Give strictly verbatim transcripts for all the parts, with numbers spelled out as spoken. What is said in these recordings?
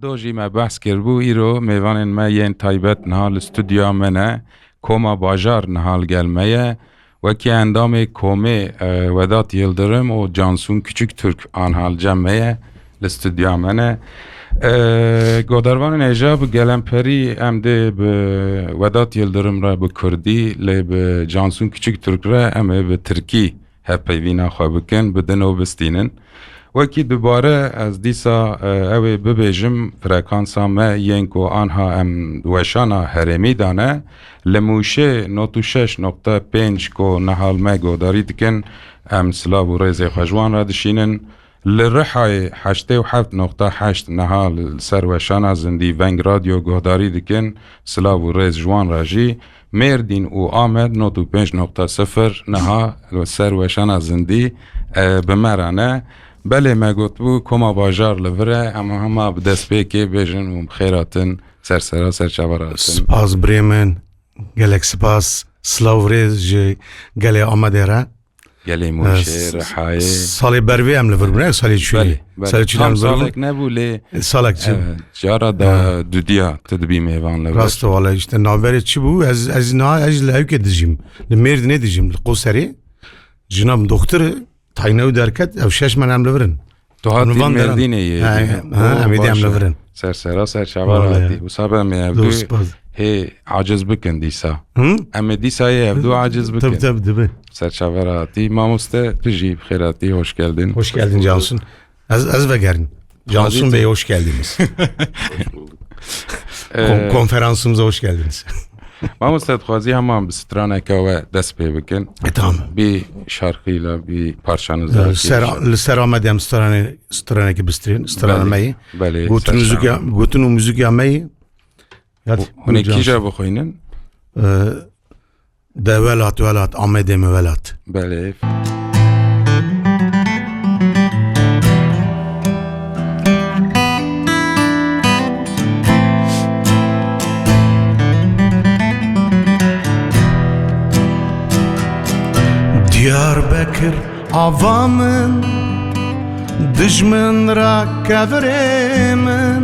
Do jî me behs kiribû, îro mêvanên me yên taybet niha li stûdyoya me ne. Koma Bajar niha li gel me ye. Wekî endamê komê, e, Vedat Yildirim û Cansun Küçüktürk anha li cem me ye, li stûdyoya me ne. E, godarvanên hêja bi gelemperî em dê bi Vedat Yildirim re bi kurdî, lê bi Cansun Küçüktürk re em ê bi tirkî hevpeyvîna xwe bikin, bidin û bistînin. Wekî dubare ez dîsa, e, ew ê bibêjim, frekansa me yên ku anha em weşana herêmî dane, li Mûşê nod û şeş nokta pênc ku niha li me godarî dikin, em silav û rêzê xwe ji wan re dişînin. Li Rihayê heştê û heft nokta heşt niha li ser weşana zindî Veng Radyo guhdarî dikin, silav û rêz ji wan re jî. Mêrdîn û Amed nod û pênc nokta sifir niha li ser weşana zindî, e, bi me re ne. Belê me gotibû, Koma Bajar li vir e, em hema bi destpêkê bêjin û bi xêr hatin, ser sera ser çava re hatin. Spas birê min, gelek spas. Silav û rêz ji gelê Amedê re. Gelê Mûşê, s-, Rihayê. Salê bervê em li vir bûne, salê çûnê. Belê, belê. Salê çûnê Tam em li vir bûn. Salek nebû lê, Salek çi? Evet, cara da dudiya tu dibî mêvan li vir. Rast e, wala işte navberê çi bû? Ez, ez niha ez li Ewkê dijîm. Li Mêrdînê dijîm, li Qoserê. Jina min doxtir e, tayne û derket, ev şeş meh em li vir in. Tu hatî Mêrdînê yê. Ha, ha, em êdî em li vir in. Ser sera ser çava re hatî. Wisa be em ê ev du hê aciz bikin dîsa. Em ê dîsa yê ev du aciz bikin. Tabii, tabii, dibe. Ser çava re hatî. Mamoste, tu jî bi xêr hatî, hoş geldin. Hoş geldin Cansun. Ez, ez vegerin. Cansun Bey, hoş geldiniz. Kon-, Ee, konferansımıza hoş geldiniz. Mamoste, dixwazî heman bi straneke we dest pê bikin. E, tamam. Bir şarkıyla, bir parçanızla. Ee, ser, li ser Amedê em stranê, stranekî bistrên, strana me yê. Belê, gotin û muzîka me yê. Hûn ê kîja bixwînin? Ee, De welat, welat, Amedê min welat. Belê. Diyarbekir ava min, dijmin ra kevirê min,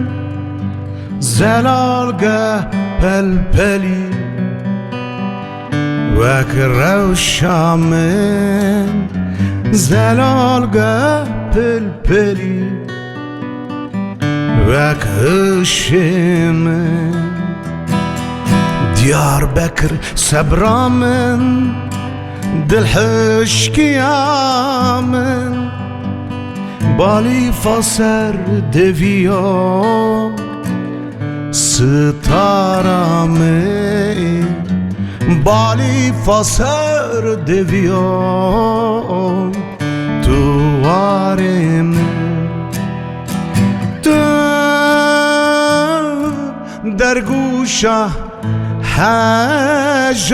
zelal geh pelpelî. Wek rewşa min zelal ge pilpilî, wek hişê min Diyarbekir sebra min, dilhişkiya min. Balîfa ser deviya sitara min, balîfa ser deviya tu warê min. Tu dergûşa hejana,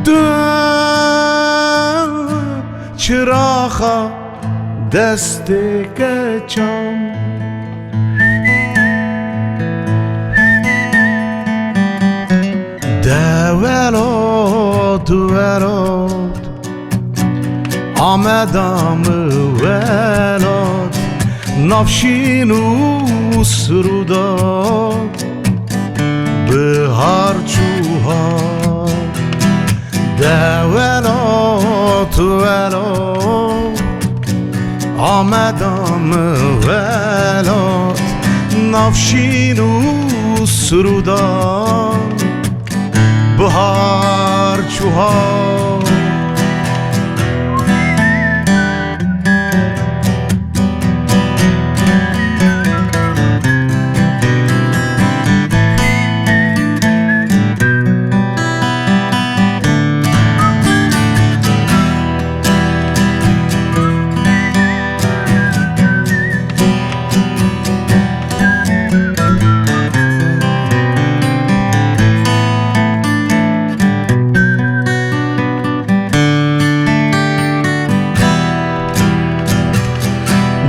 tu çiraxa destê keçan. De welat, welat, Ameda mi welat, navşîn û sirûda bihar çû hat. De welat, welat, Ameda mi welat, navşîn û sirûda bihar çû hat.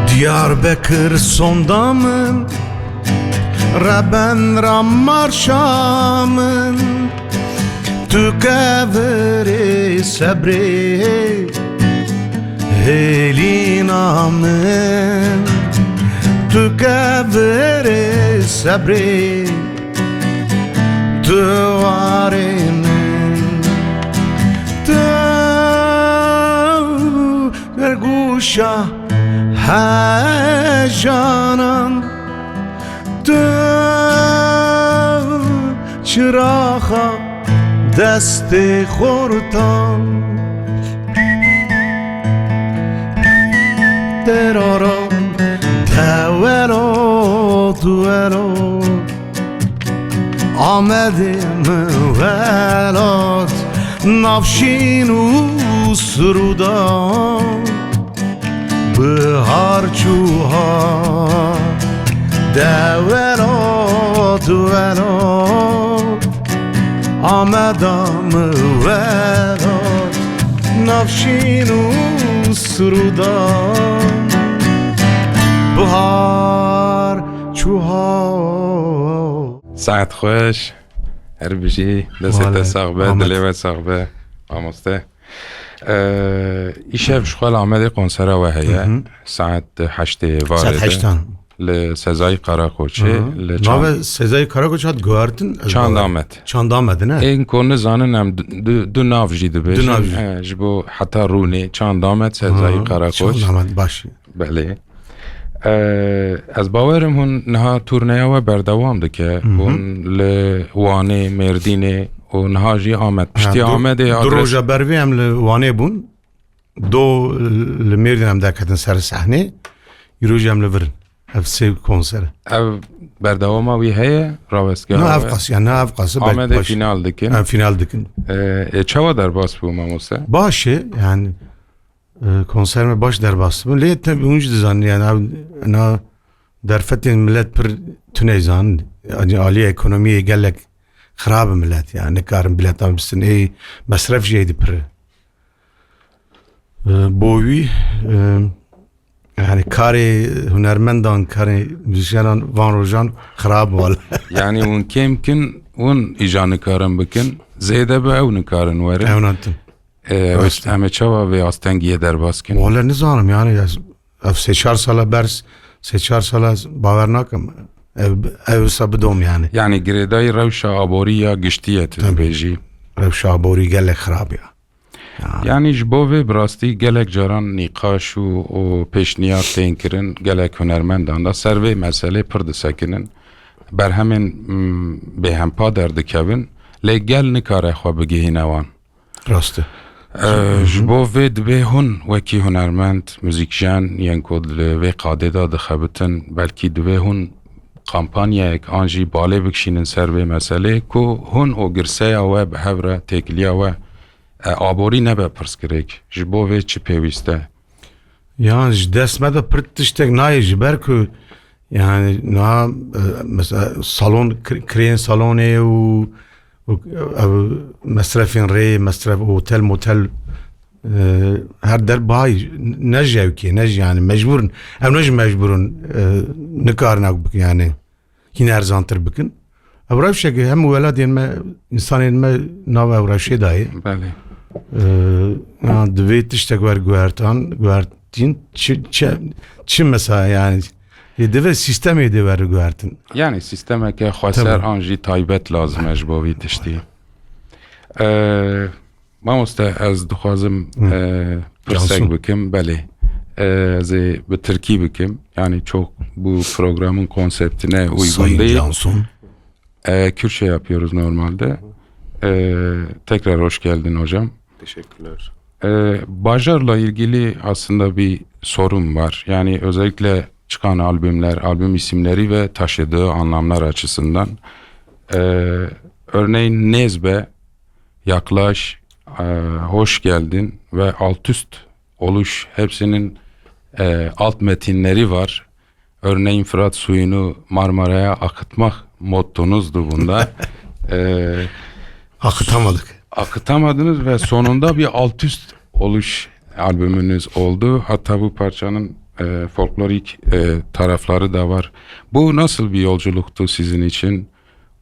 Diyarbekir sonda min, reben ra marşa min, tu kevirê sebrê hêlîna min. Tu kevirê sebrê, tu warê min, tu bergûşa hejanan, tu çiraxa destê xortan. Terara, te welat, welat. Amedê min welat, navşîn û sirûdan. Bihar çû hat, de welat, welat. Ameda min welat, navşîn û sirûdan. Bihar çû hat. Saet xweş. Her bijî, destê te sax be, dilê we sax be, mamoste. Ee, îşev ji xwe li Amedê konsera we heye. Hı hı. Saet heştê varê Saet de. Heştan. Li Sezayî Karakoçê, Hı hı. li Çand- Navê Sezayî Karakoç hat guhertin, ez Çand bawer- Amed. Çand Amed, ne? Ên ku nizanin em du, du, du nav jî dibêjin. Du nav jî. He, ji bo heta rûnê Çand Amed, Sezayî Hı, Karakoç. Çand Amed, baş. Belê. Ee, ez bawerim hûn niha turneya we berdewam dike. Hı hı. Hûn li Wanê, Mêrdînê û niha jî Amed. Piştî Ha, du, Amedê du adres- roja bervê em li Wanê bûn. Do li Mêrdîn em derketin ser sehnê. Îro jî em li vir in. Ev sê konser. Ev berdewama wî heye, rawestgeha Na we? Ev qas, yani na ev qas, belki Amedê baş. Final dikin. Ha, final dikin. Ee, e, çawa derbas bû, mamoste? Baş e, yani. E, konser me baş derbas bûn. Lê te hûn jî dizanin, yani, ev, na derfetên millet pir tune zanin. Yani, aliyê ekonomiyê gelek xirab e millet, yani, nikarin biletan bistin. Ê, mesref jî êdî pir e. E, bo wî, e, yani, karê hunermendan, karê muzîsyenan van rojan xirab wal. Yani, hûn kêm kin, hûn îca nikarin bikin, zêde bi ew nikarin werin. Ew natin. Ee, Rast e. Em ê çawa vê astengiyê derbas kin? Wele nizanim, yani, ez, ev sê çar sala berz, sê çar sala ez bawer nakim. Ev, ev wisa bidom, yani. Yani, girêdayî rewşa aborî ya giştî ye, tu Tabii. dibêjî. Rewşa aborî gelek xirab ya. Ya. Yani, ji bo vê bi rastî gelek caran nîqaş û, û pêşniyar tên kirin, gelek hunermendan da ser vê meselê pir disekinin. Berhemên, mm, bêhempa derdikevin, lê gel nikare xwe bigihîne wan. Rast e. Ee, ji bo vê dibê hûn wekî hunermend, muzîkjen, yên ku li vê qadê de dixebitin, belkî dibê hûn kampanyayek an jî balê bikişînin ser vê meselê, ku hûn û girseya we bi hev re, têkiliya we, e, aborî nebe pirsgirêk. Ji bo vê çi pêwîst e? Ya, ji dest me de pir tiştek nayê, ji ber ku, yani, niha, e, mesela salon, kir-, kirên salonê û, û ev mesrefên rê, mesref otel, motel, e, her der bahayî, ne ji ewkê, ne ji, yani, mecbur in. Ew ne ji mecbur in, e, nikarin ew bikin, yani. Hîn erzantir bikin. Ev rewşeke hemû welatên me, însanên me nav ev rewşê dayê. Belê. Ee, ya divê tiştek werguhertan, guhertin, çi, çi, çi mesela yani, yê divê sîstemê dê werguhertin. Yani sîstemeke xweser Tabii. an jî taybet lazim e ji bo vî tiştî. Ee, Mamoste, ez dixwazim, Hı. e, pirsek Cansu. bikim, belê. E, ez ê bi tirkî bikim. Yani çok bu programın konseptine uygun Sayın değil. Cansu. E, Kürtçe yapıyoruz normalde. E, tekrar hoş geldin hocam. Teşekkürler. E, Bajar'la ilgili aslında bir sorum var. Yani özellikle çıkan albümler, albüm isimleri ve taşıdığı anlamlar açısından. E, örneğin Nezbe, Yaklaş, e, Hoş Geldin ve Altüst Oluş, hepsinin, e, alt metinleri var. Örneğin Fırat suyunu Marmara'ya akıtmak mottonuzdu bunda. E, Akıtamadık. Akıtamadınız ve sonunda bir Altüst Oluş albümünüz oldu. Hatta bu parçanın, e, folklorik, e, tarafları da var. Bu nasıl bir yolculuktu sizin için?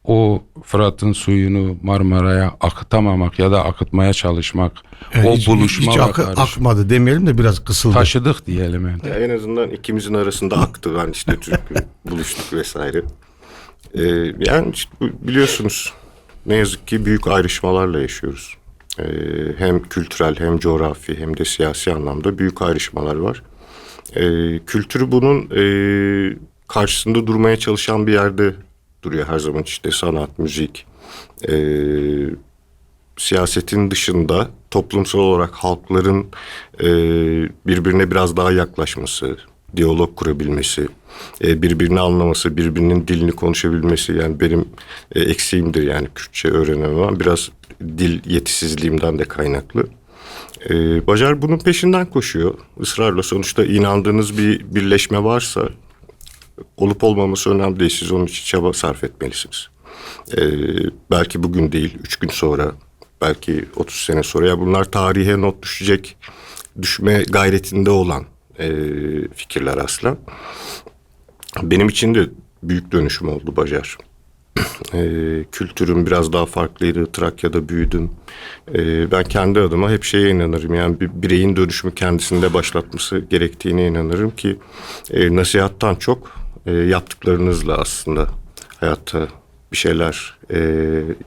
o Fırat'ın suyunu Marmara'ya akıtamamak ya da akıtmaya çalışmak, Yani o hiç, buluşma hiç ve akı- karışma. Akmadı demeyelim de biraz kısıldı. Taşıdık diyelim yani. Ya en azından ikimizin arasında aktı. Ben işte Türk buluştuk vesaire. Ee, yani işte bu- biliyorsunuz ne yazık ki büyük ayrışmalarla yaşıyoruz. Ee, hem kültürel hem coğrafi hem de siyasi anlamda büyük ayrışmalar var. Ee, kültürü bunun e, karşısında durmaya çalışan bir yerde duruyor her zaman, işte sanat, müzik. Ee, siyasetin dışında toplumsal olarak halkların e, birbirine biraz daha yaklaşması, diyalog kurabilmesi, e, birbirini anlaması, birbirinin dilini konuşabilmesi, yani benim e, eksiğimdir yani Kürtçe öğrenemem ama biraz dil yetisizliğimden de kaynaklı. E, Bajar bunun peşinden koşuyor ısrarla. Sonuçta inandığınız bir birleşme varsa olup olmaması önemli değil. Siz onun için çaba sarf etmelisiniz. E, belki bugün değil, üç gün sonra, belki otuz sene sonra. Ya bunlar tarihe not düşecek, düşme gayretinde olan e, fikirler aslında. Benim için de büyük dönüşüm oldu Bajar. E, kültürüm biraz daha farklıydı. Trakya'da büyüdüm. E, ben kendi adıma hep şeye inanırım. Yani bir bireyin dönüşümü kendisinde başlatması gerektiğine inanırım ki e, nasihattan çok e, yaptıklarınızla aslında hayatta bir şeyler e,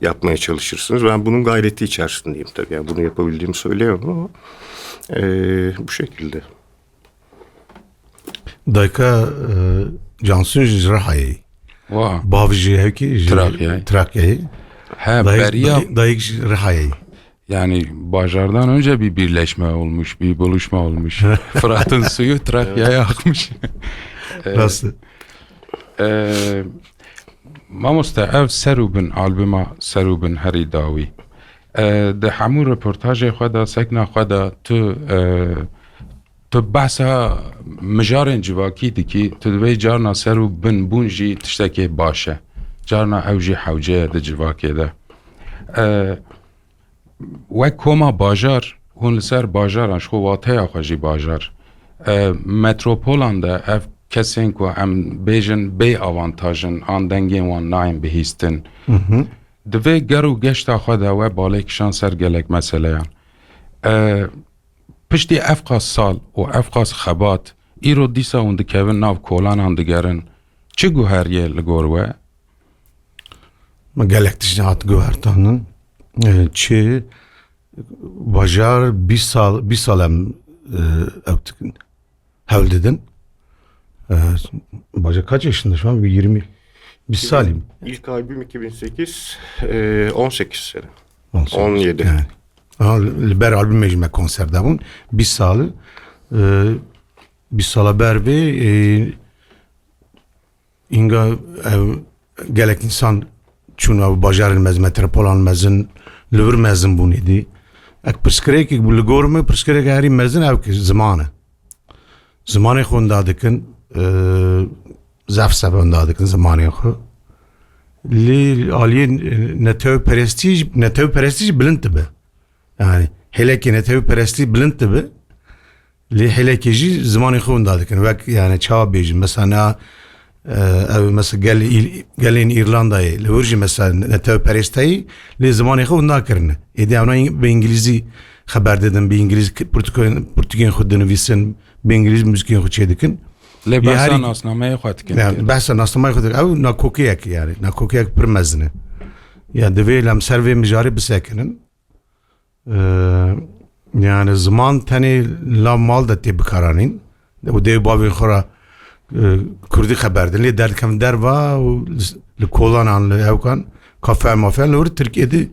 yapmaya çalışırsınız. Ben bunun gayreti içerisindeyim tabii. Yani bunu yapabildiğimi söyleyemem ama e, bu şekilde. Dayka e, Cansu ji Rihayê. Wa. Bav ji hevkî ji Trakyayê. Trakyayê. He, Dayik, beriya dayik, dayik ji Rihayê. Yani Bajar'dan önce bir birleşme olmuş, bir buluşma olmuş. Fırat'ın suyu Trakya'ya akmış. Rast. Ee, Mamoste, ev Serûbin, albuma Serûbin herî dawî. Ee, di hemû reportajê xwe de, sekna xwe de tu, e, tu behsa mijarên civakî dikî, tu divê carna Serûbin bûn jî tiştekê baş e. Carna ew jî hewce ye di civakê de. Ee, Wek koma bajar, hûn li ser bajaran, ji xwe wateya xwe jî bajar. E, metropolan de ev kesên ku em bêjin bê avantaj in, an dengên wan nayên bihîstin. Divê ger û geşta xwe de we balê kişan ser gelek meseleyan. E, piştî ev qas sal û ev qas xebat, îro dîsa hûn dikevin nav kolanan digerin. Çi guheriyê li gor we? Me gelek tişt hat guhertanin. E, çi bajar bîst sal, bîst sal em e, ev dikin. Hewl didin. E, bajar kaç yaşında şu an? Bir yirmi, bîst salim. İlk albüm iki bin sekiz, e, on sekiz sene. Olsun. On yedi. Yani. Ha, li ber albumê jî me konser dabûn. Bîst sal, e, bîst sala ber vê, e, înga ev gelek însan çûn ev bajarên mezin, metropolan mezin, li vir mezin bûn êdî. Ek pirsgirêkek bû li gor min, pirsgirêk herî mezin ev ki ziman e. Zimanê xwe wenda dikin, e, zaf sebe wenda dikin zimanê xwe. Lê aliyê netewperestî, netewperestî jî bilind dibe. Yani hêlekê netewperestî bilind dibe. Lê hêlekê jî zimanê xwe wenda dikin. Wek yani çawa bêjin, mesela na, e, ev mesela gel, gelên Îrlandayê, li wir jî mesela netewperesteyî, lê zimanê xwe wenda kirine. Êdî evna bi îngilîzî xeber didin, bi îngilîz pirtûkên, pirtûkên xwe dinivîsin, bi îngilîz muzîkên xwe çêdikin. Lê Ya behsa herî- nasnameyê xwe dikin. Yani behsa nasnameyê xwe dikin. Ew nakokeyek yani. Nakokeyek pir mezin e. Ya divê em ser vê mijarê bisekinin. Ee, yani ziman tenê la mal de tê bikaranîn. Û dê bavên xwe re, e, kurdî xeber din. Lê derdikevin derva û li, li kolanan, li hewkan, kafe mafe, li wir Tirkiyê de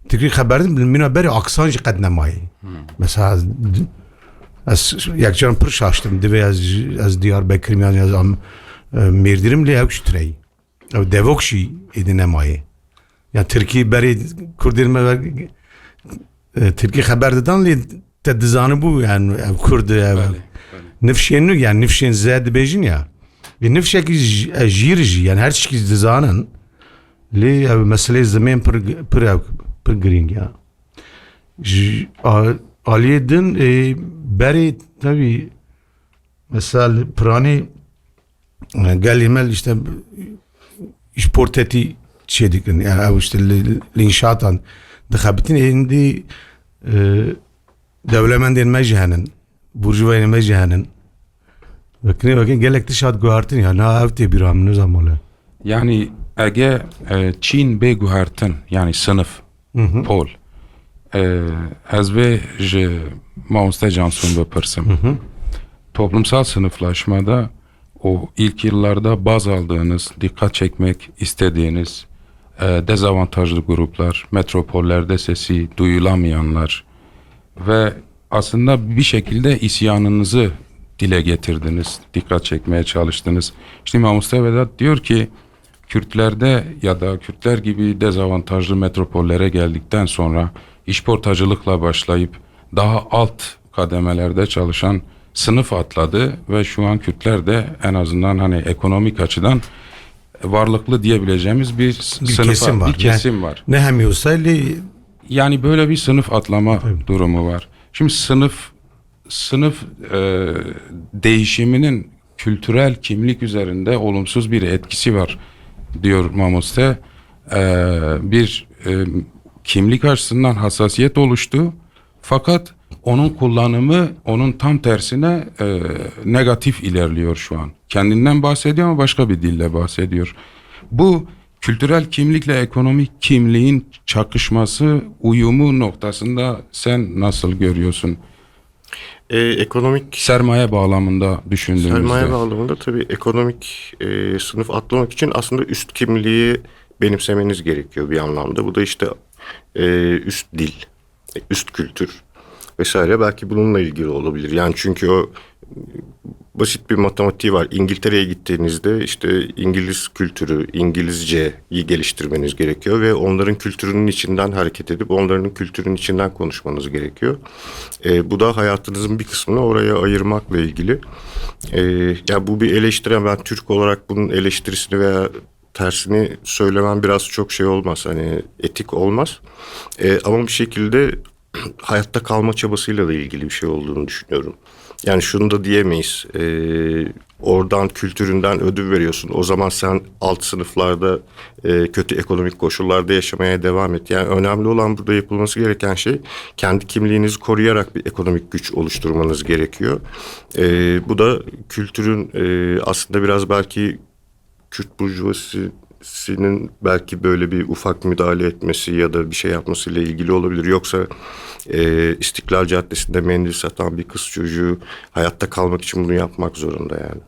Tirkî xeber din, mîna berê aksan jî qet nemayê. Mesela ez, ez yekcan pir şaştim. Divê ez, ez Diyarbekirîm yan ez am, e, Mêrdînim lê ew jî tuneyî. Ew devok jî êdî nemayê. Ya Tirkî berê Kurdên me ve, e, Tirkî xeber didan lê te dizanibû yani ev Kurd e, ev Belê, belê. nifşên nû yani nifşên Z dibêjin ya. Lê nifşekî j-, e, jîr jî yani her tişkî dizanin. Lê ev meselê zimên pir, pir, ev, pir girîng ya. Ji, a, aliyê din, e, berê tabii mesela piranî, e, gelê me işte ji portetî çê dikin. Yani ew işte li, li înşaatan dixebitin, êndî, e, dewlemendên me jî henin, burjuvayên me jî henin. Vekin, vekin gelek tişt hat guhertin ya, na ev tê bîra min, nizam wele. Yani ege, e, çîn bê guhertin, yani sınıf, Hı hı. pol. E, ez vê ji Mamoste Cansu'nun bipirsim. Hı hı. Toplumsal sınıflaşmada o ilk yıllarda baz aldığınız, dikkat çekmek istediğiniz, e, dezavantajlı gruplar, metropollerde sesi duyulamayanlar ve aslında bir şekilde isyanınızı dile getirdiniz, dikkat çekmeye çalıştınız. Şimdi Mamoste Vedat diyor ki, Kürtlerde ya da Kürtler gibi dezavantajlı metropollere geldikten sonra işportacılıkla başlayıp daha alt kademelerde çalışan sınıf atladı ve şu an Kürtler de en azından hani ekonomik açıdan varlıklı diyebileceğimiz bir s- Bir sınıfa, kesim var. bir kesim var. Ne hem yoksa li- Yani böyle bir sınıf atlama Tabii. durumu var. Şimdi sınıf sınıf, e, değişiminin kültürel kimlik üzerinde olumsuz bir etkisi var diyor Mamoste. E, bir, e, kimlik açısından hassasiyet oluştu. Fakat onun kullanımı onun tam tersine, e, negatif ilerliyor şu an. Kendinden bahsediyor ama başka bir dille bahsediyor. Bu kültürel kimlikle ekonomik kimliğin çakışması, uyumu noktasında sen nasıl görüyorsun? E, ekonomik Sermaye bağlamında düşündüğümüzde. Sermaye bağlamında tabii ekonomik, e, sınıf atlamak için aslında üst kimliği benimsemeniz gerekiyor bir anlamda. Bu da işte, e, üst dil, üst kültür vesaire, belki bununla ilgili olabilir. Yani çünkü o basit bir matematiği var. İngiltere'ye gittiğinizde işte İngiliz kültürü, İngilizceyi geliştirmeniz gerekiyor ve onların kültürünün içinden hareket edip onların kültürünün içinden konuşmanız gerekiyor. E, bu da hayatınızın bir kısmını oraya ayırmakla ilgili. E, Ya bu bir eleştiri, ben Türk olarak bunun eleştirisini veya tersini söylemem biraz çok şey olmaz, hani etik olmaz. E, ama bir şekilde hayatta kalma çabasıyla da ilgili bir şey olduğunu düşünüyorum. Yani şunu da diyemeyiz. E, oradan kültüründen ödün veriyorsun. O zaman sen alt sınıflarda, e, kötü ekonomik koşullarda yaşamaya devam et. Yani önemli olan burada yapılması gereken şey kendi kimliğinizi koruyarak bir ekonomik güç oluşturmanız gerekiyor. E, bu da kültürün, e, aslında biraz belki Kürt burjuvazisinin belki böyle bir ufak müdahale etmesi ya da bir şey yapmasıyla ilgili olabilir. Yoksa, e, İstiklal Caddesi'nde mendil satan bir kız çocuğu hayatta kalmak için bunu yapmak zorunda yani.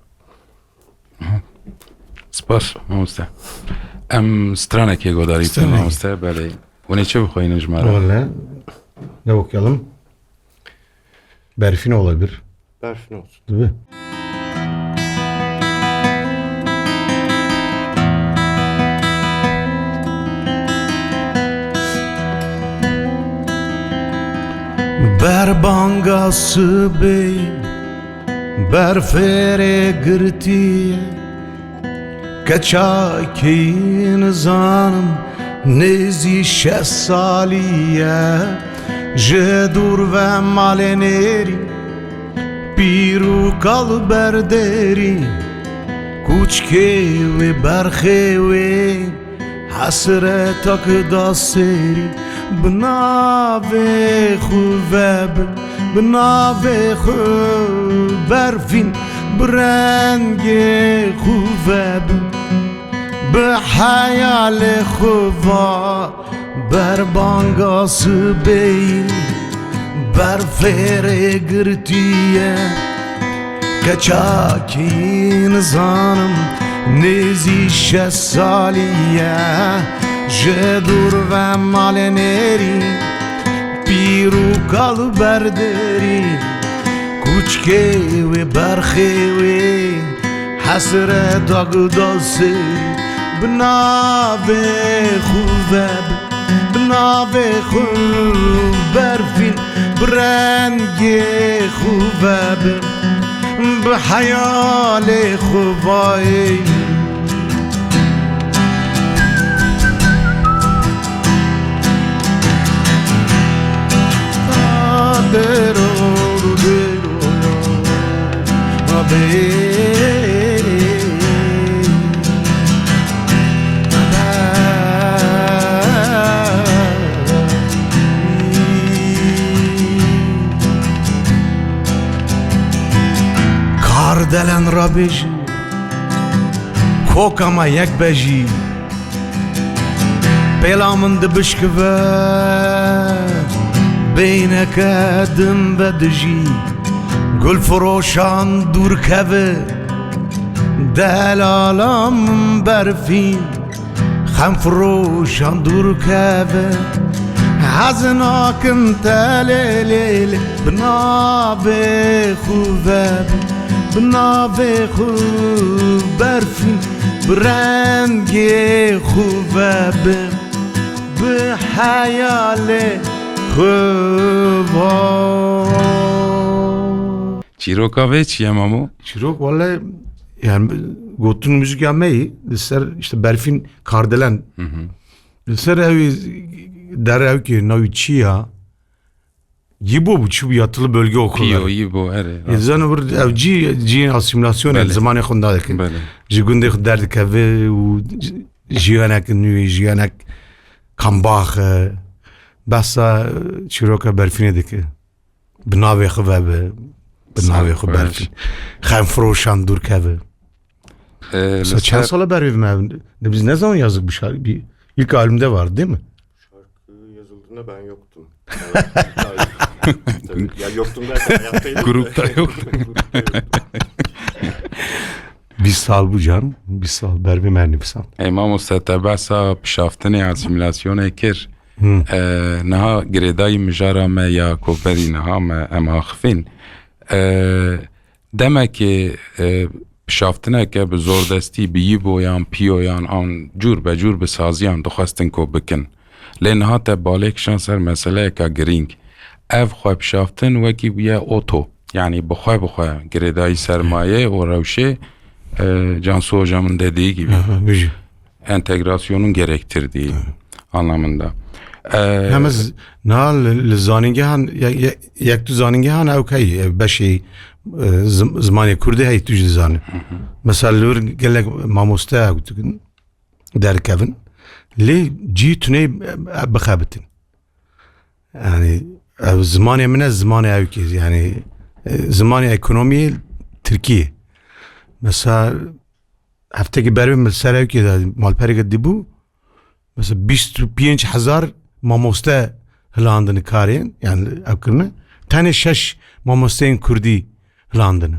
Spas, mamoste. Em stranekê godarî bikin, Stranekê. mamoste, belê. Hûn ê çi bixweynin ji me re? Wele, ne okuyalım? Berfin olabilir. Berfin olsun. Tabii. Berbanga sibê, berfê rê girtiye, keçakê nizanim nêzî şeş salî ye, ji dûr ve malê nêrî, pîr û kal berderî, kûçkê wê berxê wê, hesretak da serî, bi navê xwe vebin, bi navê xwe berfîn, bi rengê xwe vebin, bi heyalê xwe va berbanga sibê, berfê rê girtiye, keçakî nizanim nêzî şeş salî ye, ji dûr ve malê nêrî, pîr û kal berderî, kûçkê wê berxê wê, hesreta guda serî, bi navê xwe vebin, bi navê xwe berfîn, bi rengê xwe vebin, bi heyalê xwe vayê. rabêjin. Koka me yek be jî, pêla min dibişkive, beyneke din ve dijî. Gul firoşan dûr keve, delala min berfîn, xem firoşan dûr keve. Ez nakim te lê lê lê, bi navê xwe ve bi, bi navê xwe berfîn, bi rengê xwe ve bi, bi heyalê xwe va. Çîroka vê çi ye, Mamo? Çîrok, wele, yani, gotin muzîka me yî, li ser, işte, Berfîn Kardelen. Hı hı. Li ser ew, der ew ki, navî çi ya? Yibo bu, çi bu, yatılı bölge okulları. Piyo, Yibo, erê, Ê, rast. Zaten bir ev cî, cî asimilasyon, Belê. Zimanê xwe derdikevin. Belê. Ji gundê xwe derdikeve û ji-, jiyanek nû, jiyanek kambax, e, behsa, e, çîroka Berfînê dike. Bi navê xwe ve bi. Bi navê xwe Berfîn. Xem firoşan dûr keve. Ee, Mesela çend sala ber vê me? Ne biz ne zaman yazdık bu şarkı? Bir ilk albümde vardı değil mi? Şarkı yazıldığında ben yoktum. Evet, ilk albüm. Tabii, ya yoktum derken hayattaydım. Grupta yoktum. Grupta yoktum. Bîst sal bû can, bîst sal ber vê me nivîsan. Ey mamoste, te behsa pişaftinê asîmîlasyonê kir. Hı. Ee, niha girêdayî mijara me ya ku berî niha me em axifîn. Ee, demekê, e, pişaftineke bi zordestî, bi yiboyan, piyoyan an cûr be cûr bi saziyan dixwestin ku bikin. Lê niha te balê kişand ser meseleyeka girîng. Ev xwepişaftin wekî bûye oto. Yanî bi xwe bi xwe girêdayî sermayê û rewşê, e, Cansu Hoca min dediği gibi. Aha, bijî. Entegrasyonun gerektirdiği anlamında. E, Hem ez niha li, li zanîngehan, ye-, ye-, yek tu zanîngehan ew key, e, beşê, e, zim-, zimanê kurdî hey tu jî dizanî. Mesela li wir gelek mamoste ew dikin, derkevin. Lê cî tunê, e, bixebitin. Yani, ev zimanê min e, zimanê ew ki, yani, e, zimanê ekonomiyê Tirkiyê. Mesela, heftekî berê min ser ew ki de malpereke dibû, mesela, bîst û pênc hezar mamoste hilandine karê, yani, ew kirine. Tenê şeş mamosteyên kurdî hilandine.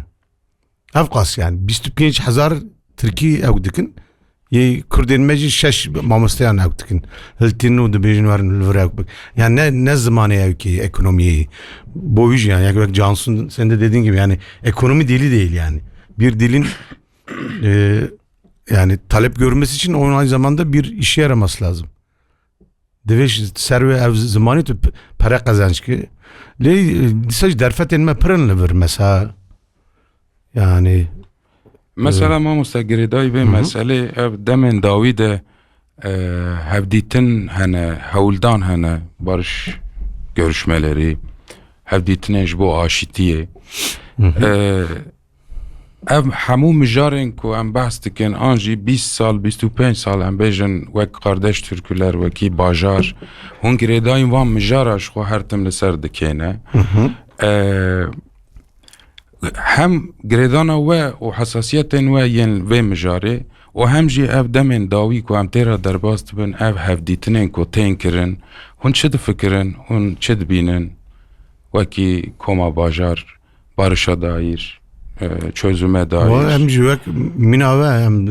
Ev qas yani, bîst û pênc hezar Tirkî ew dikin. Yê Kurdên me jî şeş mamosteyan ew dikin. Hiltin û dibêjin werin li vir ew bik. Yani ne, ne zimanê ew ki ekonomiyê. Bo wî jî yani, wek Cansu'nun, sen de dediğin gibi yani, ekonomi dili değil yani. Bir dilin, e, yani talep görmesi için onun aynı zamanda bir işe yaraması lazım. Divê ji ser wê ev zimanî tu p-, pere qezenc ki. Lê, e, dîsa jî derfetên me pir in li vir, mesela. Yani, Mesela, e, mamoste, girêdayî vê Hı hı. meselê, ev demên dawî de, e, hevdîtin hene, hewldan hene, barış görüşmeleri, hevdîtinên ji bo aşitiyê. Hı hı. E, Ev hemû mijarên ku em behs dikin, an jî bîst sal, bîst û pênc sal, em bêjin, wek Kardeş Türküler, wekî Bajar, hûn girêdayîn van mijara ji xwe her tim li ser dikêne. Hı hı. Ee, hem girêdana we û hesasiyetên we yên vê mijarê û hem jî ev demên dawî ku em tê re derbas dibin, ev hevdîtinên ku tên kirin, hûn çi difikirin, hûn çi dibînin wekî koma Bajar? Barışa dair, e, çözüme dair. Wa em ji wek mîna ve em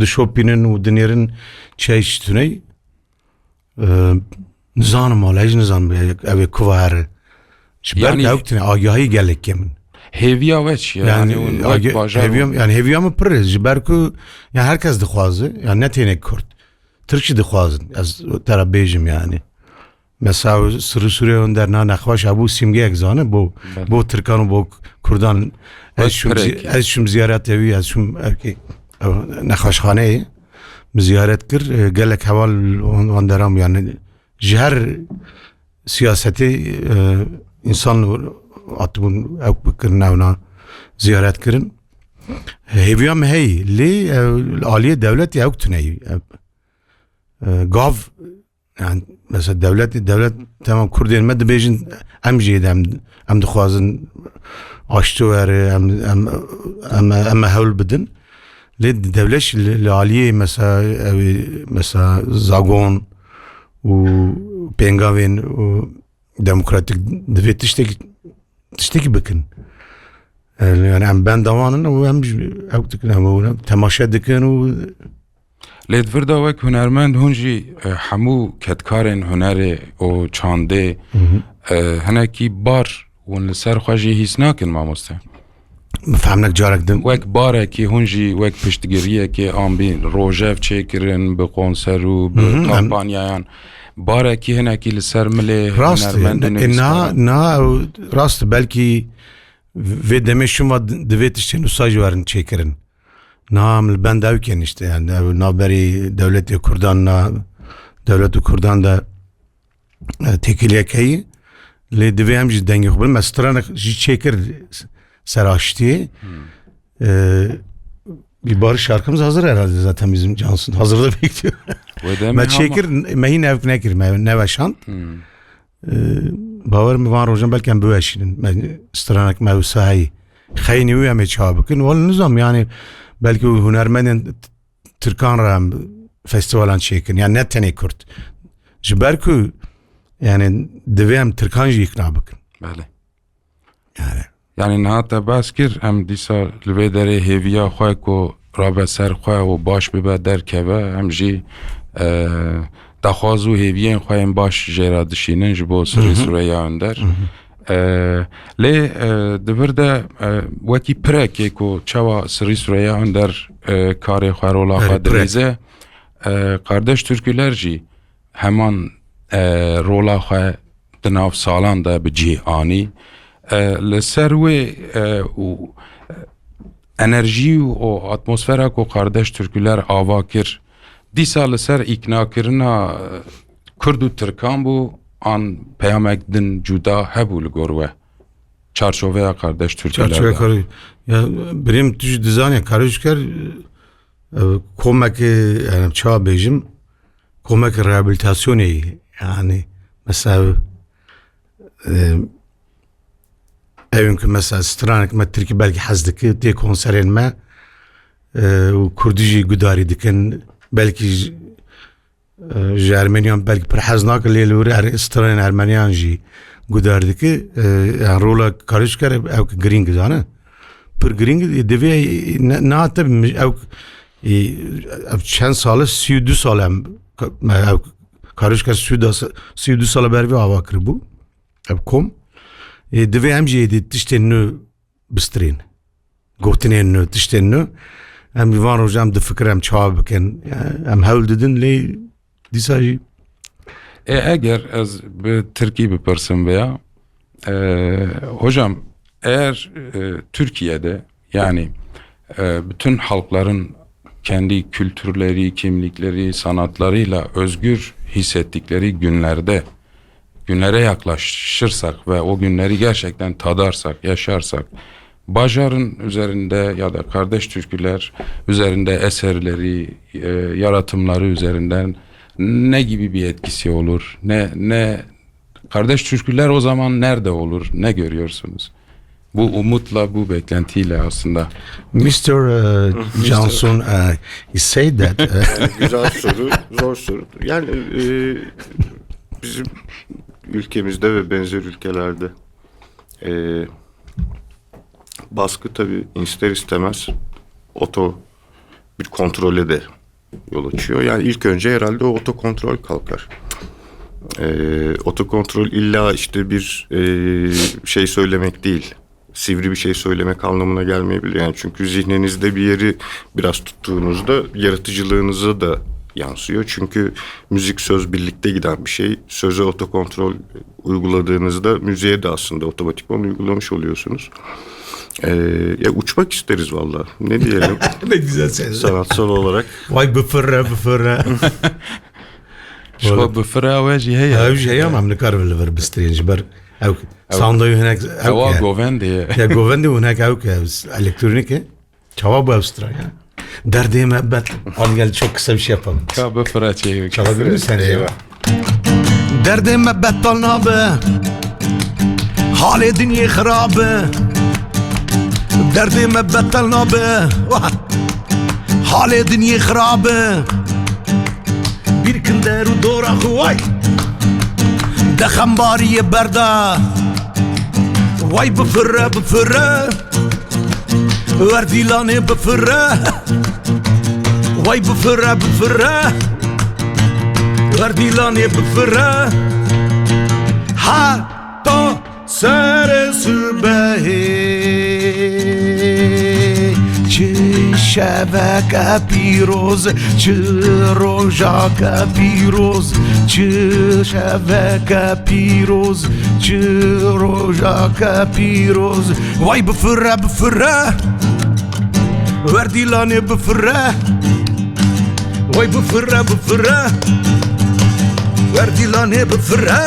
dişopînin û dinêrin çi heye çi tune ye. E, nizanim wala, ez nizanim ev ê kuva here. Ji ber Yani, ew tune agahî gelek kêm in. Hêviya we çi ye? Yani, Yani, hûn wek age-, bajar hêviya, yani hêviya min pir e. Ji ber ku, yani, herkes dixwaze. Yani, ne têne Kurd. Tirk jî dixwazin. Ez te re bêjim yani. Mesela Sirri Sûriyê Önder na nexweş hebû, simgeyek zane bo, Belê. bo Tirkan û bo Kurdan. Ez Wek çûm zi-, pirek. ez çûm ziyaretê wî, ez çûm evkê, ev nexweşxaneyê min ziyaret kir. E, gelek heval wan, wan deram yani ji her siyasetê, e, însan hatibûn ew bikirin, ewna ziyaret kirin. Hêviya min heyî, lê, e, li aliyê dewletê ew tuneyî. E, e, gav Yani, mesela dewlet, dewlet, tamam, Kurdên me dibêjin, em jê de em, em dixwazin aştî were, em, em, em, em hewl bidin. Lê dewlet jî li, li aliyê mesela, ew ê, mesela zagon û pêngavên û demokratîk divê tiştekî, tiştekî bikin. Yani em benda wan in û em jî ew dikin, em û temaşe dikin û Lê di vir de wek hunermend hûn jî, e, hemû kedkarên hunerê û çandê, Hı hı. e, hinekî bar hûn li ser xwe jî hîs nakin, mamoste? Min fehm nek, carek din. Wek barekî hûn jî wek piştgiriyekê an bî rojev çêkirin bi konser û bi Hı hı, em kampanyayan. Barekî hinekî li ser milê Rast e. hunermend û Ne, e, na, nivîskaran. na, ew rast e. Belkî vê demê şûn va di-, divê tiştên wisa jî werin çêkirin. Niha em li benda ew kin işte, yani ew navberî dewletê Kurdan, na dewlet û Kurdan de, e, têkiliyek heye. Lê divê em jî dengê xwe bin. Me stranek jî çêkir ser aştiyê. Hmm. E, bir barış şarkımız hazır herhalde zaten bizim, Cansun. Hazırda bekliyor. Wê demê Me hema- çêkir, me hîn ev nekir, me neweşand. Hmm. E, bawer min van rojan belkî em biweşînin. Me stranek me wisa heyî. Xeynî wî em ê çawa bikin? Wal nizam yani belkî hunermendên Tirkan re em festivalan çêkin. Yani ne tenê Kurd. Ji ber ku yani divê em Tirkan jî îkna bikin. Belê. Yani. Yani niha te behs kir, em dîsa li vê derê hêviya xwe ku rabe ser xwe û baş bibe derkeve, em jî, e, daxwaz û hêviyên xwe yên baş jê re dişînin ji bo Sirî Hı hı. Süreyya Önder. Hı hı. E, lê, e, di vir de, e, wekî pirekê ku çawa Sirî Süreyya Önder, e, karê xwe, rola Erê, xwe pirek. dilîze, e, Kardeş Türküler jî heman, e, rola xwe di nav salan de bi cih anî. E, li ser wê, e, û enerjî û atmosfera ku Kardeş Türküler ava kir, dîsa li ser îknakirina, e, Kurd û Tirkan bû, an peyamek din cuda hebû li gor we? Çarçoveya Kardeş Türküler Çarçoveya de. Kar-, ya, birêm tu jî dizanî, Kardeş Türküler, e, komeke, yani çawa bêjim, komeke rehabilitasyonê ye. Yani mesela, e, ew in ku mesela stranek me tirkî belkî hez dike, tê konserên me, e, û kurdî jî gudarî dikin, belkî j-, e, ji Ermeniyan belkî pir hez nake, lê li wir er-, stranên Ermeniyan jî gudar dike. E, yani rola Kardeş Türküler ew ki girîng zane. Pir girîng, e, divê, e, ne, nehate mi-, ew, e, ev çend sal e, sî û du sal em, ka-, me ew Kardeş Türküler sî û du sa-, sî û du sal bervî ava kiribû. Ev kom. E, divê em jî êdî tiştên nû bistrên. Gotinên nû, tiştên nû. Em van roja em difikirin em çawa bikin. Yani em hewl didin lê dîsa jî. E, eger ez bi tirkî bipirsim veya, e, hocam, eğer, e, Türkiye'de, yani, e, bütün halkların kendi kültürleri, kimlikleri, sanatlarıyla özgür hissettikleri günlerde, günlere yaklaşırsak ve o günleri gerçekten tadarsak, yaşarsak, Bajar'ın üzerinde ya da Kardeş Türküler üzerinde eserleri, e, yaratımları üzerinden ne gibi bir etkisi olur? Ne, ne, Kardeş Türküler o zaman nerede olur? Ne görüyorsunuz? Bu umutla, bu beklentiyle aslında. Mister, uh, Mister Johnson, uh, he said that, uh, Yani güzel soru, zor soru. Yani, e, bizim ülkemizde ve benzer ülkelerde, e, baskı tabii ister istemez oto bir kontrole de yol açıyor. Yani ilk önce herhalde o otokontrol kalkar. Ee, otokontrol illa işte bir, e, şey söylemek değil. Sivri bir şey söylemek anlamına gelmeyebilir. Yani çünkü zihninizde bir yeri biraz tuttuğunuzda yaratıcılığınıza da yansıyor. Çünkü müzik, söz birlikte giden bir şey. Söze otokontrol uyguladığınızda müziğe de aslında otomatikman uygulamış oluyorsunuz. Ee, ya uçmak isteriz valla. Ne diyelim? Ne güzel sen. Sanatsal olarak. Vay bifirre, bifirre. Ji xwe bifira we jî heye. Ew jî heye, em nikarin li vir bistrên ji ber ew sandoyê hinek ew Ewa ke. Govendê ye. Ya govendê û hinek ew ke, ew s-, elektronik e. Çawa bû ew stran ya? Derdê me bet. Hadi gel çok kısa bir şey yapalım. Ka bifira çê. Çalabilir misin sen? Eyvah. Derdê me betal nabe. Halê dinyê xirabe. Derdê me betel nabe. Wah. Halê dinyê xirab e. Bîrkin der û dora xwe, way. De xembariyê berda. Way bifire, bifire. Werdîlanê bifire. Way bifire, bifire. Werdîlanê bifire. Heta serê sibehê. Çi şeveke pîroz, çi rojake pîroz, çi şeveke pîroz, çi rojake pîroz. Way bifire, bifire. Werdîlanê bifire. Way bifire, bifire. Werdîlanê bifire.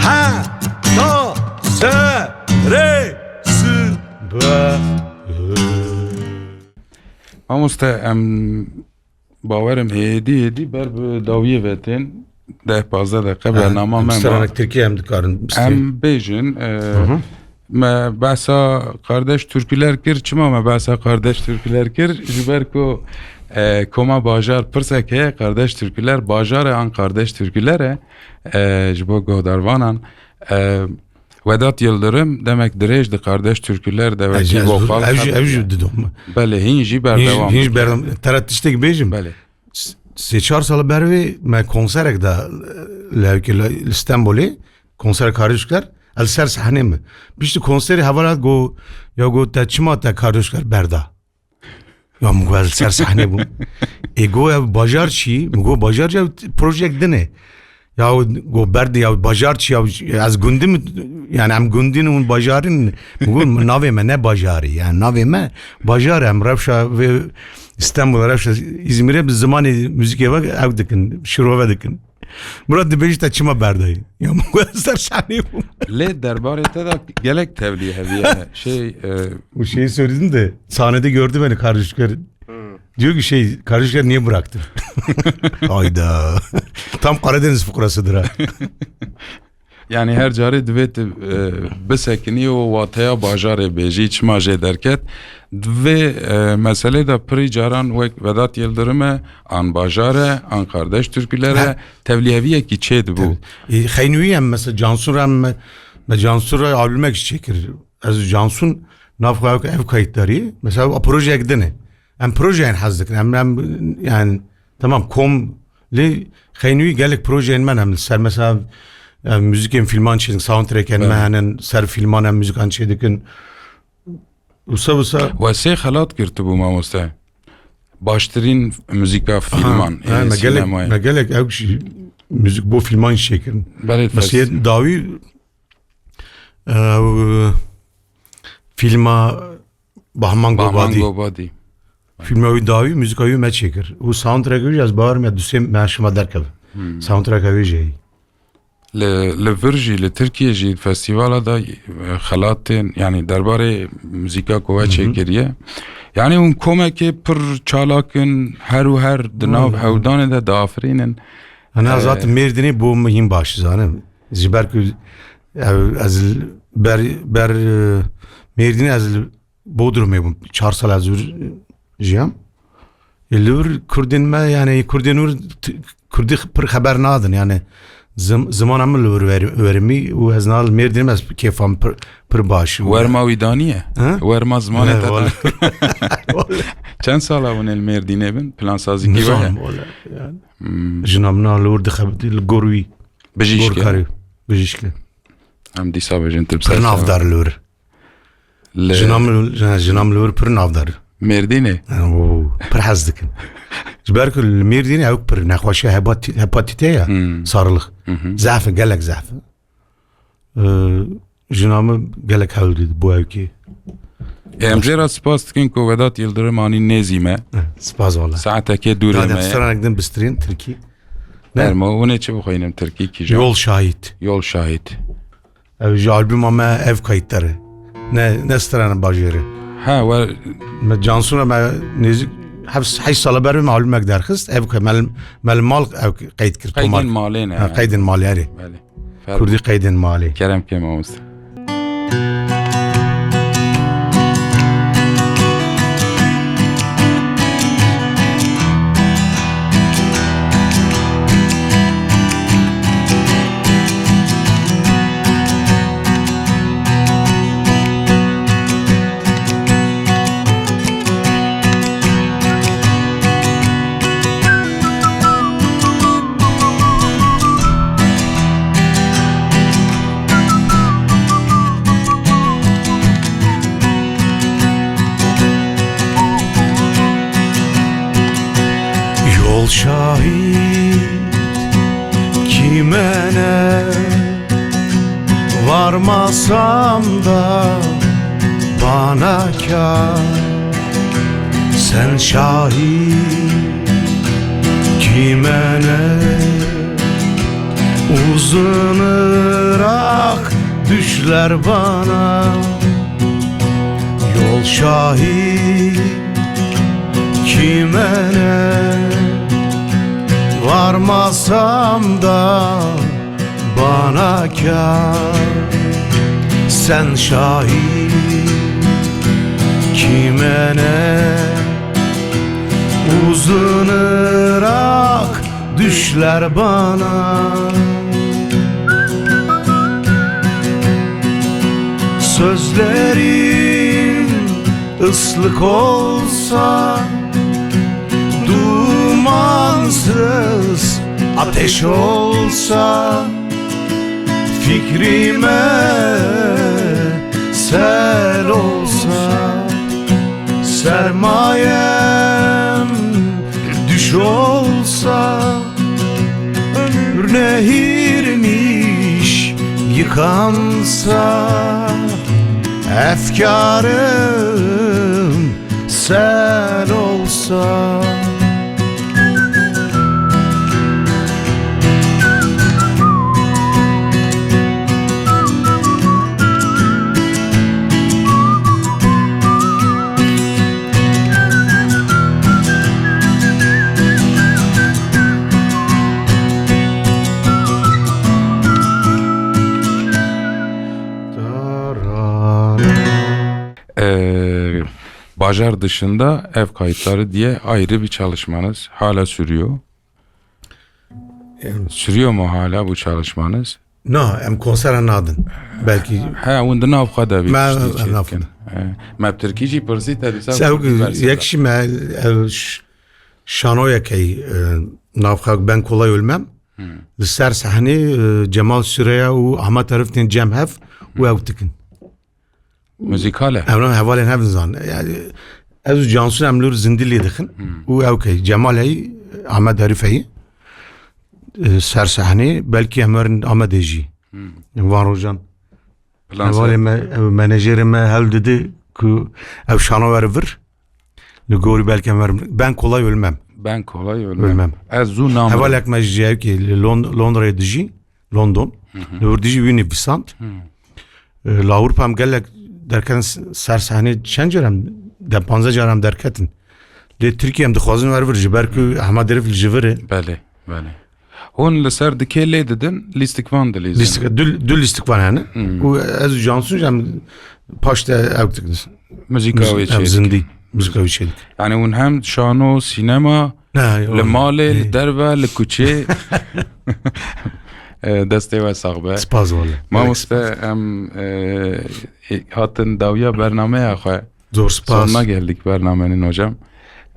Heta serê sibehê. Mamoste, em bawerim hêdî hêdî ber bi dawiyê ve tên. Deh pazdeh deqe bernama me ma. Em bêjin, e, me behsa kardeş Türküler kir. Çima me behsa kardeş Türküler kir? Ji ber ku, e, koma bajar pirsek heye, kardeş Türküler bajar e an kardeş Türküler e, e, ji bo guhdarvanan. E, Vedat Yıldırım demek dirêj di kardeş Türküler de wekî vokal. Ev jî, ev jî didim. Belê, hîn jî berdewam. Hîn jî berdewam. Te re tiştek bêjim. Belê. S-, sê çar sala bervê me konserek da, e, lewkê li, li Stenbolê, konser kardeş Türküler, ez li ser sahnê me. Piştî konserê hevala go, ya go te çima te kardeş Türküler berda? Ya min got ez li ser sahnê bûm. Ê got ev bajar çi? Min got bajar çi? Ev projeyek din e. Ya got berdê ya bajar çi ya? Ez gundî mi? Yani em gundî ne hûn bajarî ne. Min got navê me ne bajarî. Yani navê me bajar e. Em rewşa vê Stenbol, rewşa Îzmîrê bi zimanê muzîkê ve ew dikin, şirove dikin. Murat dibêjî te çima berdayî? Ya min got ser sahnê bûm. Lê derbarê te de gelek tevlî heviye. Şey, e, Bu şeyi söyledin de sahnede gördü beni kardeşler. Diyor ki şey, kardeşler niye bıraktın? Hayda. Tam Karadeniz fukrasıdır ha. Yani her carê divê tu, e, bisekinî û wateya bajarê bêjî, çima jê derket. Divê, e, meselê de pirî caran wek Vedat Yıldırım e, an bajar e, an kardeş Türküler e, tevlîheviyekî çê dibû. Tabii. E, Xeynûyî em mesela Cansu re em, me Cansu re albûmek jî çêkir. Ez Cansu nav xwe ev kayıtları. Mesela o projeyek din e. Em projeyên hez dikin. Em, em yani tamam kom lê Xeynûyî gelek projeyên me ne. Em li ser mesela, e, muzîkên filman çêdikin, soundtrackên me hene, ser filman em muzîkan çêdikin. Wisa wisa. We sê xelat girtibû mamoste. Baştirîn muzîka filman, ha, ê, me gelek, sînemayê. Me gelek ew jî muzîk bo filman jî çêkirin. Belê. Mesela dawî, e, filma Bahman Gobadî. Bahman Gobadî. Filma wî dawî, muzîka wî me çêkir. Û soundtrack wî jî ez bawer me du sê meha şima derkeve. Hmm. Soundtrack wî jî heye. Li, li vir jî, li Tirkiye jî festîvala da, e, xelatên, yanî derbarê muzîka ku we çêkiriye. Yanî hûn komekê pir çalak in, her û her di nav hewdanê de diafirînin. Ana, e, zaten Mêrdînê bo min hîn baş zanim. Ji ber ku ev, ez li ber, ber, e, Mêrdînê ez li Bodrumê bûm. Çar sal ez wir jiyam. Ê, li wir Kurdên me, yani Kurdên wir t-, Kurdî pir xeber nadin, yani zim-, zimana min li wir wer-, werimî û ez nal Mêrdînê me kêfa min pir, pir baş. Werma wî daniye? Ha? Werma zimanê te da. Çend sala hûn ê li Mêrdînê bin? Plansazîkî we heye? Nizanim wele, yani. Hmm. Jina min a li wir dixebitî li gor wî. Bijîşk e. Gor karî. Bijîşk e. Em dîsa bêjin tu bi ser. Pir navdar li wir. Li jina min, jina, jina min li wir pir navdar. Mêrdînê? Ha, o, pir hez dikin. Ji ber ku li Mêrdînê ew pir nexweşiya hepatî-, hepatîte ye, hmm, sarılık. Hı hı. Zehf e, gelek zehf e. Ee, jina min gelek hewl dide bo ewkê. Em jê re spas dikin ku Vedat Yıldırım anî nêzî me. Spas wala. Saetekê dûrê me ye. Stranek din bistirîn Tirkî. Ne? Ermo, hûn ê çi bixwînin Tirkî kîjan? Yol Şahit. Yol Şahit. Ev ji albuma me ev kayıtları. Ne, ne strana bajêrê. Ha, we. Me Cansu re me nêzîk heft, heşt sala berê me albumek derxist. Ev ke-, me li, me li mal ev qeyd kir, tomar. Qeydên malê ne? Ha, qeydên malê, erê. Belê. Kurdî qeydên malê. Kerem ke mamoste. Şahit kimene, varmasam da bana kar. Sen şahit kimene, uzun ırak düşler bana. Yol şahit kimene, varmasam da bana kar. Sen şahit kimene, uzun ırak düşler bana. Sözlerin ıslık olsa, dumansız ateş olsa, fikrime sel olsa, sermayem düş olsa, ömür nehirmiş yıkansa, efkarım sel olsa. Ee, Bajar dışında ev kayıtları diye ayrı bir çalışmanız hala sürüyor. Em, Sürüyor mu hala bu çalışmanız? Na, em konsera nadin. Belkî Ha, hûn di nav xwe de vî Me-, tiştî em çêdikin. Nav xwe de. He. Me bi tirkî jî pirsî te dîsa Sew kurdî bersiv yek da. Jî me, ev ş-, şanoyek heyî, e, navxwe Ben Kolay Ölmem. Hmm. Li ser sehnê, e, Cemal Süreya û Ahmet Arif tên cem hev û ew dikin. Muzîkal e? Ew ne hevalên hev nizan. Yani, ez û Cansu em li wir zindî lê dixin. Hmm. Û ew key Cemal heyî, Ahmet Arif heyî, e, ser sehnê, belkî em werin Amedê jî. Hmm. Van rojan. Plan Hevalê ser- me, ew menajerê me hewl didi ku ew şano were vir. Li gorî belkî em werin. Ben Kolay Ölmem. Ben Kolay Ölmem. Ölmem. Ez zû nam Hevalek me ji cihekê li Lond-, Londrayê dijî. London. Hı hı. Li wir dijî wî nivîsand. Hı. E, li Ewropa em gelek derketin s-, ser sehnê çend car em, de panzdeh car em derketin. Lê Tirkiye em dixwazin wer vir ji ber ku Ehmed Arif li ji vir e. Belê, belê. Hûn li ser dikê lê didin, lîstikvan dilîzin. Lîstik-, du, du lîstikvan hene. Hmm. Û ez û Cansu jî em paş de ew dikin. Muzîka Muz-, wê em çê dikin. Zindî. Muzîka wê çê dikin. Yani hûn hem şano, sînema, Ne, li o-, malê, li ne. Derve, li kuçê. E, destê we sax be. Spas wale. Mamoste, em, e, e, hatin dawiya bernameya xwe. Zor spas. Sonuna geldik bernamenin hocam.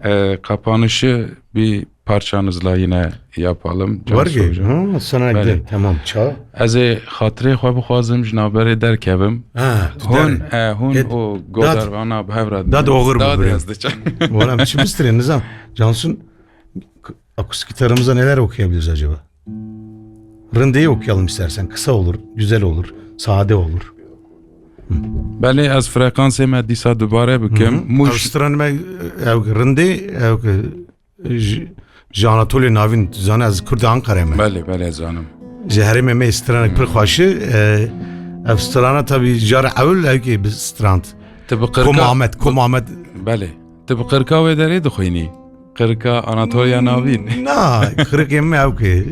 E, kapanışı bir parçanızla yine yapalım, Cansu Wargê? Hocam. Ha, sana Belê. Gidelim. Tamam, ça. Ez ê xatirê xwe bixwazim, ji navberê derkevim. Ha, tu Hûn, derê. E, hûn Ê, o dad. Godarvana bi hev re Dad didin. Oğur mu Dad bre? Yazdı can. Oğlum, çi bistirin, nizam. Cansu'nun k-, akustik gitarımızda neler okuyabiliriz acaba? Rındeyi okuyalım istersen. Kısa olur, güzel olur, sade olur. Belê, ez frekansê me dîsa dubare bikim. Hı hı. Mûş- Ew stran me, ew rindê, ew j-, ji Anatoliya Navîn, tu zane ez Kurd Ankara me. Belê, belê, zanim. Ji herêmê me stranek pir xweş e, e, ev strana tabii car ewil ew kê bi strand. Tu bi Kom qirka- Ahmet, Kom Ahmet. Belê. Tu bi qirka wê derê dixwînî? Qirka Anatoliya Navîn. Na, qirikê me ew kê,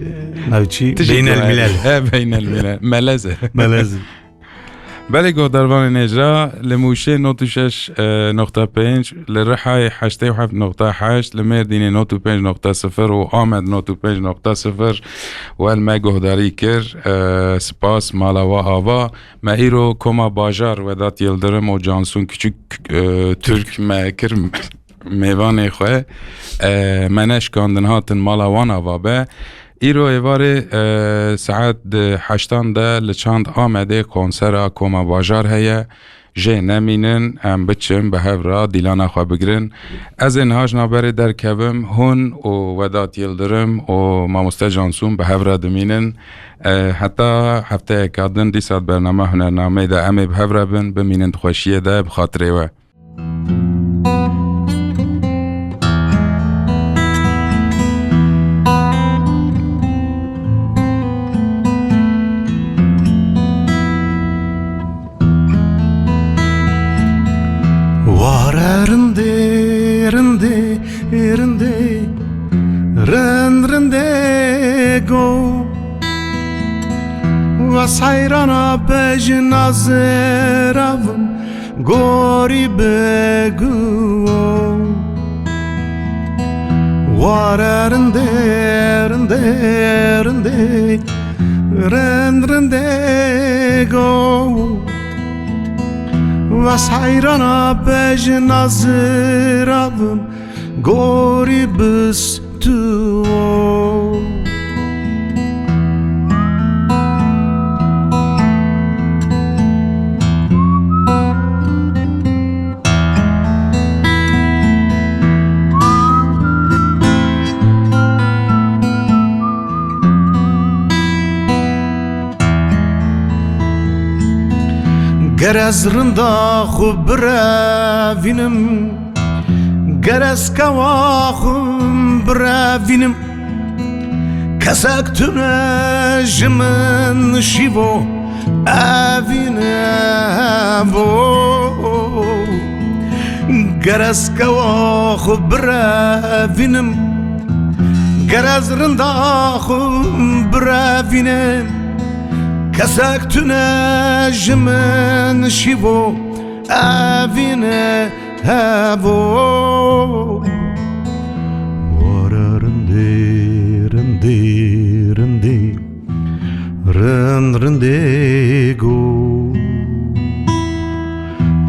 navçî, Tijî beynel milel. He, beynel milel. Melez e. Melez e. Belê, godarvanê nêjra, li Mûşê nod û şeş nokta pênc, li Rihayê heştê û heft nokta heşt, li Mêrdînê nod û pênc nokta sifir û Amed nod û pênc nokta sifir wel me guhdarî kir. E, spas, mala we ava. Me îro Koma Bajar Vedat Yildirim û Cansun Küçük, e, Türk me kir mêvanê xwe. E, me neşkandin hatin mala wan ava be. Îro êvarê, e, saet di heştan de li çand Amedê konsera Koma Bajar heye. jê nemînin, em biçin bi hev re dîlana xwe bigirin. Ez ê niha ji navberê derkevim, hûn û Vedat Yildirim û mamoste Cansûn bi hev re dimînin. E, heta hefteyeka din dîsa di bername hunernameyê de em ê bi hev re bin, bimînin di xweşiyê de bi xatirê we. Ware rindê, rindê, rindê, rind rindê go. Ve seyrana bejna ziravim gorî biguo. Ware rindê, rindê, rindê, rind rindê go. Ve seyrana bejna ziravim gorî bistuo. Ger ez rinda xwe birevînim, ger ez kewa xwe birevînim, kesek tune ji min şîvo evîne vo. Ger ez kewa xwe birevînim, ger ez rinda xwe birevînim, kesek tune ji min şîvo evîne hevo. Ware rindê, rindê, rindê, rind rindê go.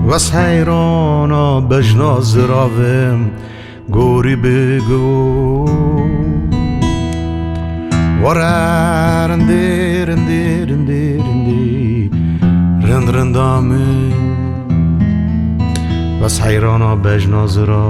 Ve seyrana bejna ziravim gorî bigo. Ware rindê, rindê, rindê, rindê, rind rinda min. Ve seyrana bejna zira